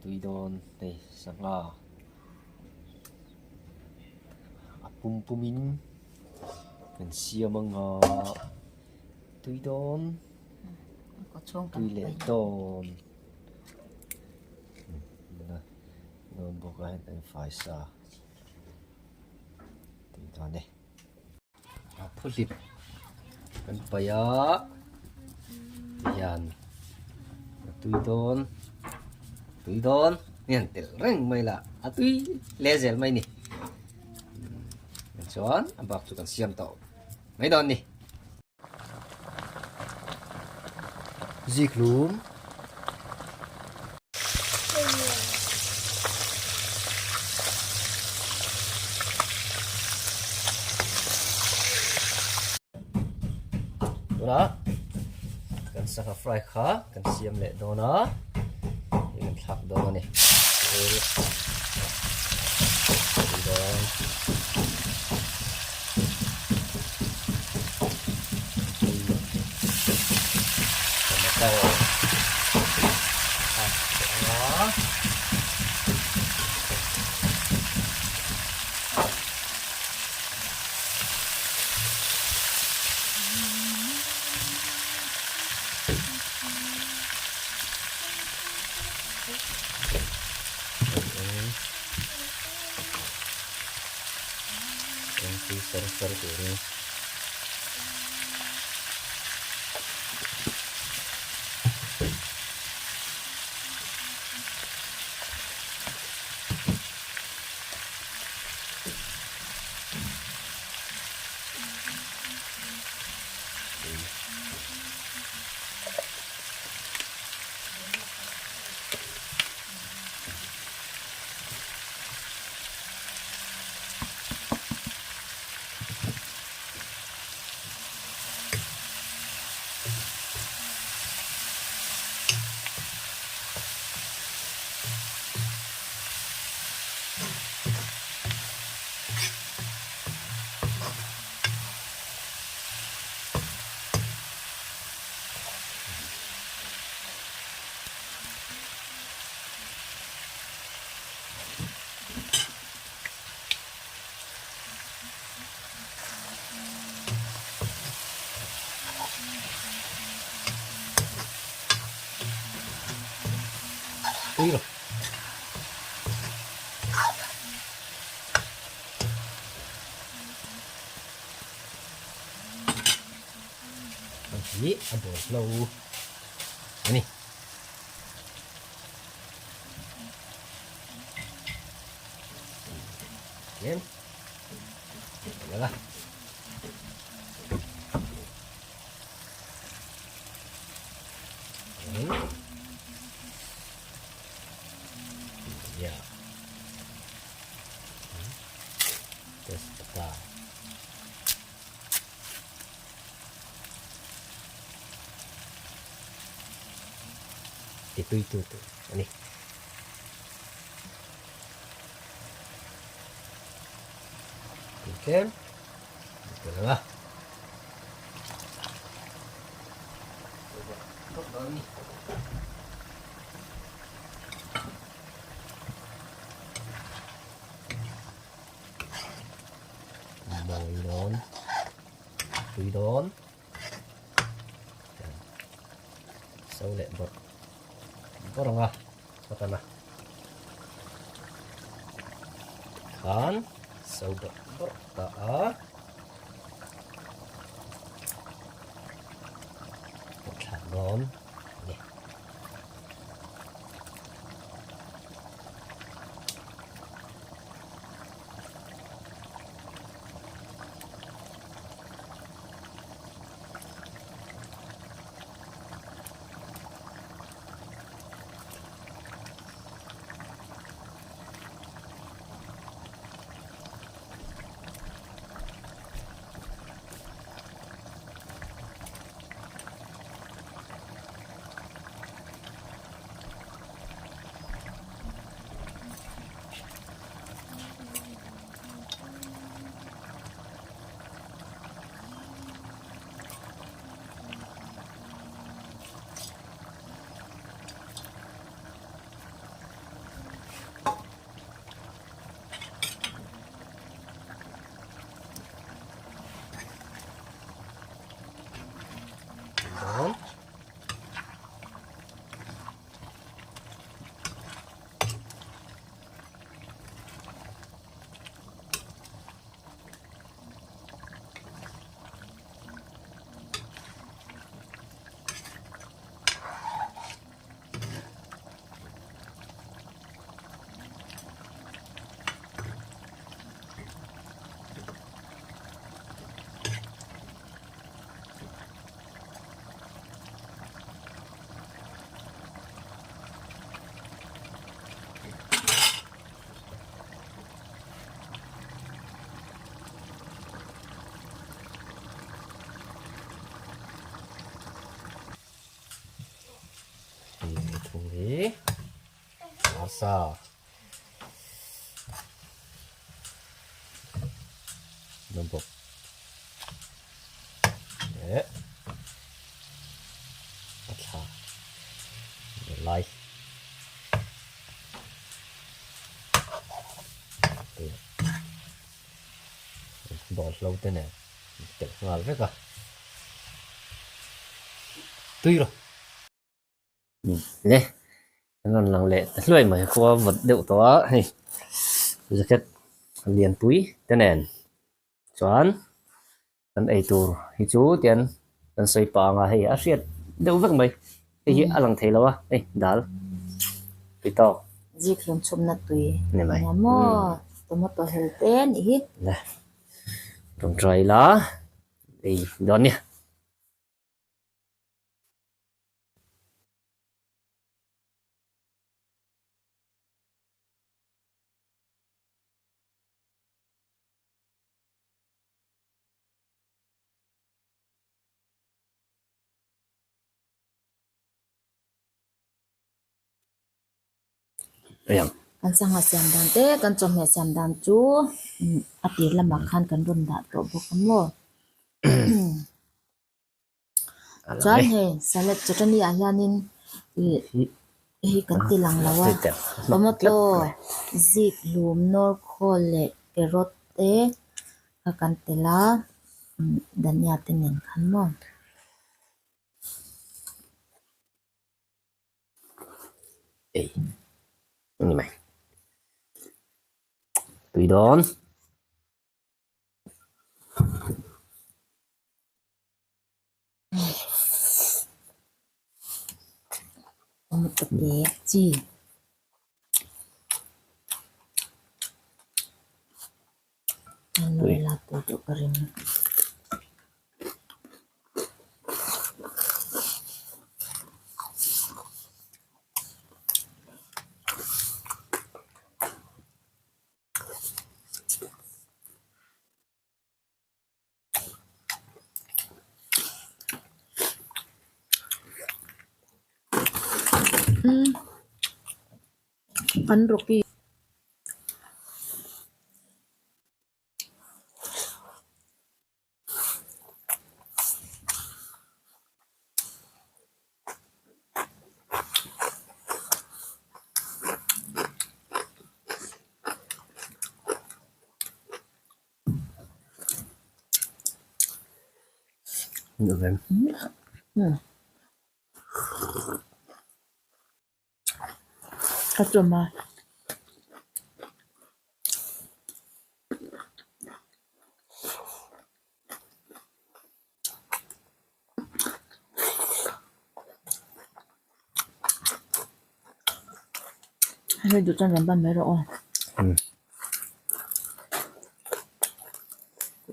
tui dawn hei sangha a pum pum in kan siam anga tui dawn tui leh dawn dawn bawk a heta fai sa tui dawn e. A phuhlip kan paih a tihian a tui dawn tui dawn hian telh reng mai la a tui hle zel mai ni chuan a bak chu kan siam tawh mai dawn ni. Zikhlum. Tunah kan sangha fry kha kan siam leh dawn a, hei kan thlak dawn a ni. Dawn. Tomato a teh ang a. Engtui sar sar turin Tui lo. Hi a bawlhlo a ni. Tlem la ya test ta Ti tui tu tur a ni. Tui tlem a tel ang a. Tawp dawn a ni. Mawi dawn. Tui dawn. So leh bawrh bawrh ang a chhuat a khan so bawrh bawrh ta a thlak dawn a ni. harsa. Dawn bawk. Leh a thla lai. Bawlhlo te nen telh nghal vek a tui rawh. Le an rawn lang leh ta hluai mai khua vawt deuh tawh a hei jacket lianpui te nen chuan kan eitur hi chu tian kan sawi pah ang a hei a hriat deuh vek mai hei hi a lang thei lo a hei dal tui tawk. Zik hlawm chhumna tui nia maw tomato hel te anih hi. Le rawn try ila ei dawn nia. Kan sangha siam dan te kan chawhmeh siam dan chu a tir lamah khan kan rawn dah tawh bawk a maw. Chuan hei salad chutani ah hianin ih hei kan ti lang lo a tomato zik lum nawr khawl leh carrot te kha kan tel a dhania te nen khan maw. Ei ani mai tui dawn. Tomato te chi. An la tui deuh ka ring. An Rocky. Ka chawm a. Hei duh chuan rawn ban mai rawh aw.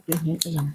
Tui hmel ei ang.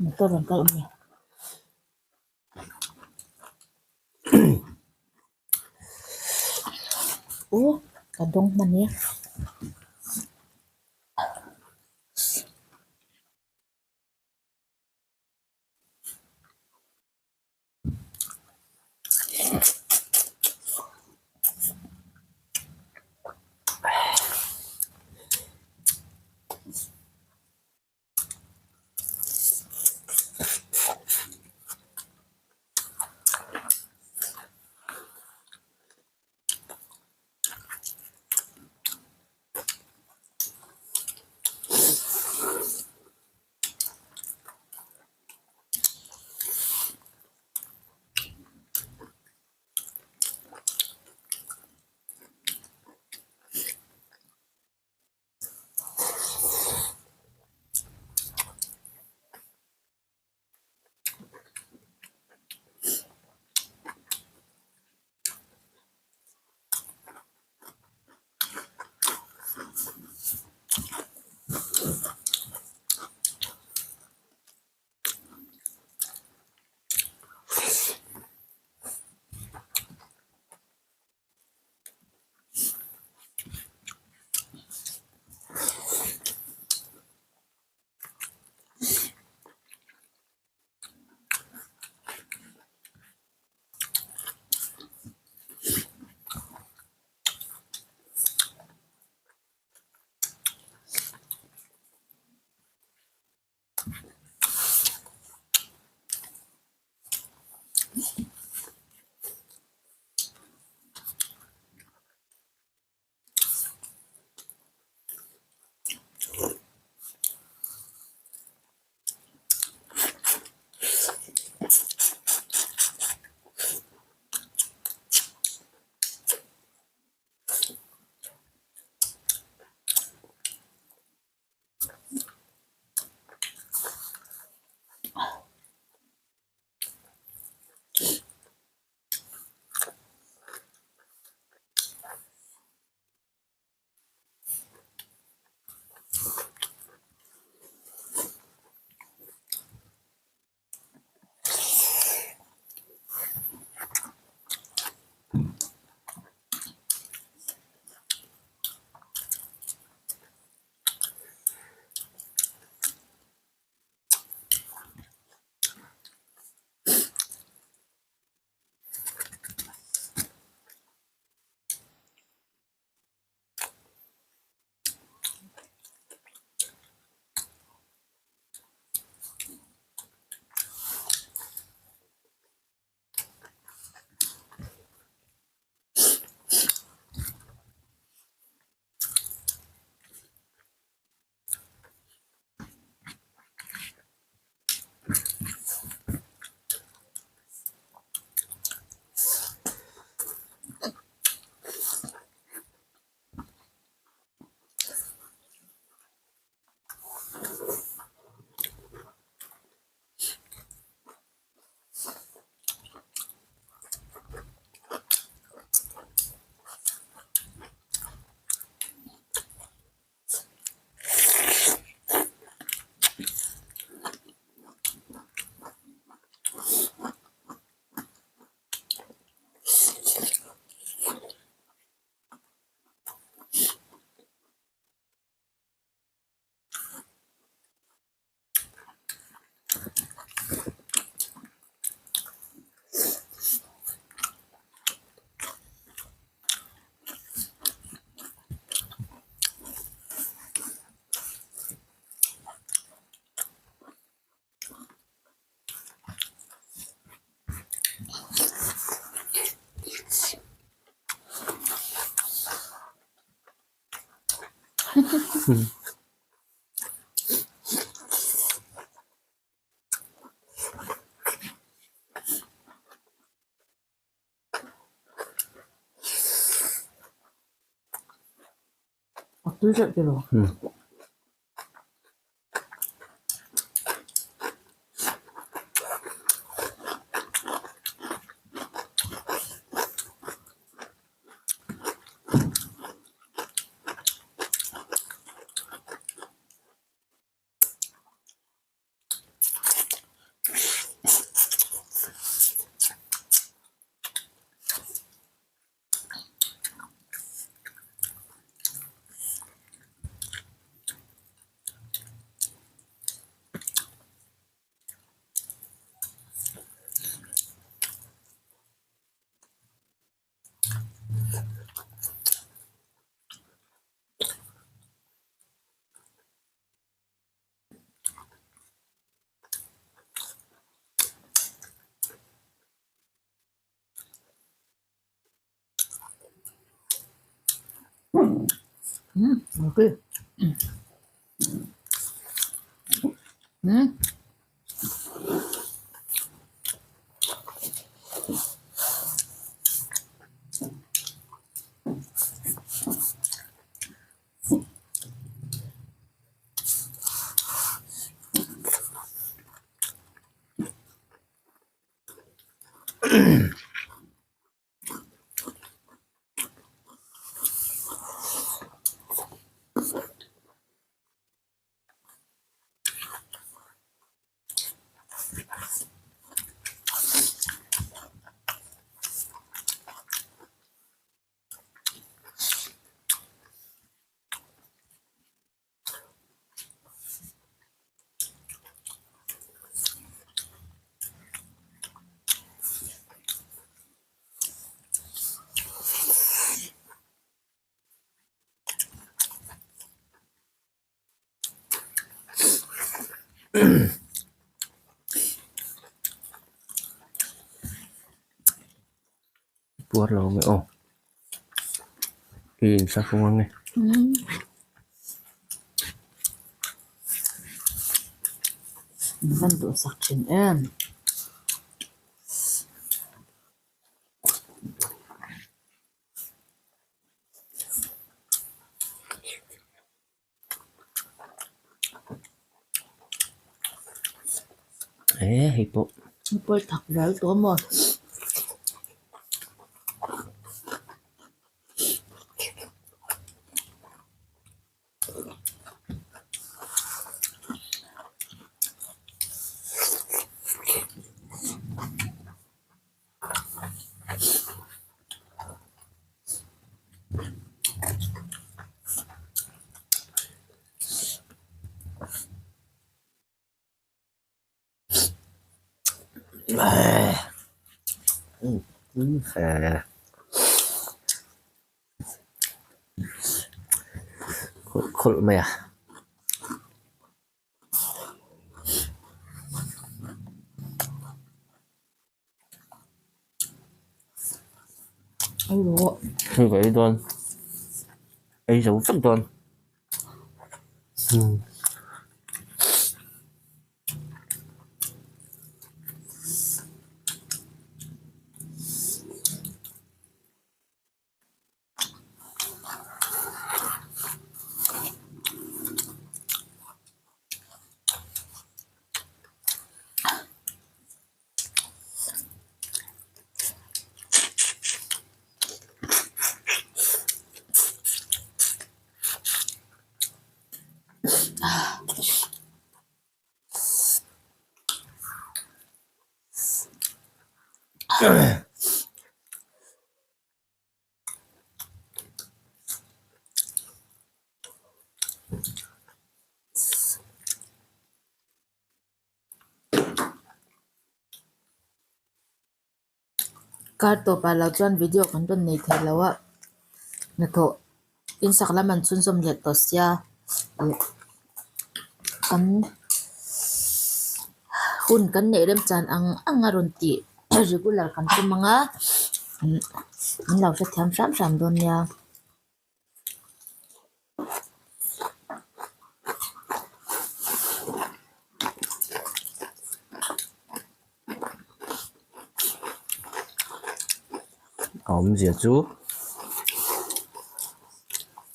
Motor rawn kal awm e. Uh ka dawng hman e. A tui reuh tiraw? Ok. Puar lo mai aw i insa fung ang e. Van duhsak thin em. Eh hei pawh. Hei pawh thak zel tawh maw. Khawlh khawlh mai a. Hei ka ei dawn ei zo vek dawn. Kar tawpah lo chuan video kan rawn nei thei lo a, hnathawh insak lam an chhunzawm leh tawh sia ih kan hun kan neih remchan ang ang a rawn tih regular kan tum ang a min lo hrethiam hram hram dawn nia. A awmzia chu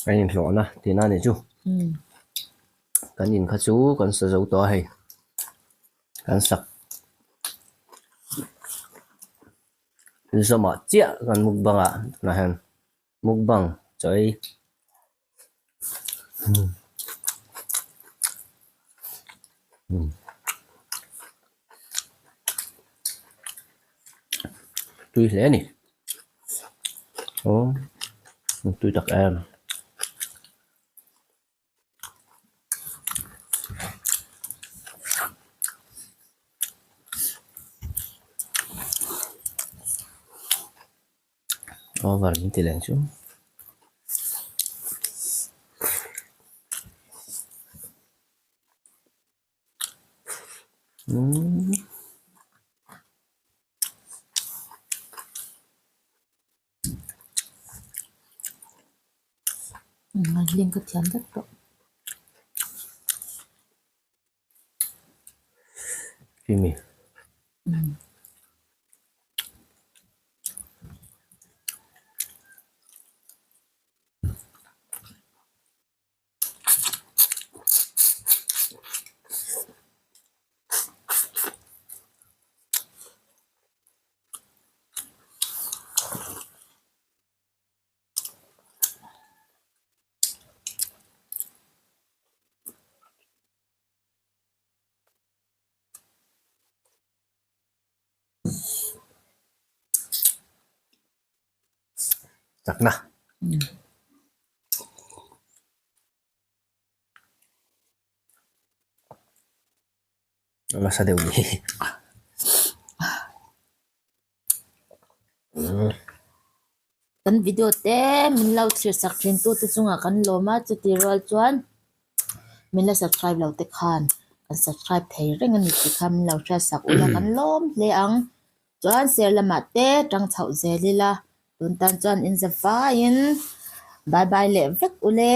kan inhlawhna tihna a nih chu. Kan in kha chu kan sa zo tawh a hei kan sak zawmah chiah kan mukbang ah tunah hian mukbang chaw ei. Tui hle a ni aw tui tak em. Over min ti leng chu. Umm. Link ka thiam vek tawh. Kimi. Chakna. Nasa deuh ni. Kan video te min lo thlir sak thin tu te chungah kan lawm a, chuti rual chuan min la subscribe lo te khan kan subscribe thei reng a ni tih kha min lo hriat sak ula kan lawm hle ang. Chuan ser lamah te tang chhoh zel ila tun tan chuan in za vaiin bye bye leh vek ule.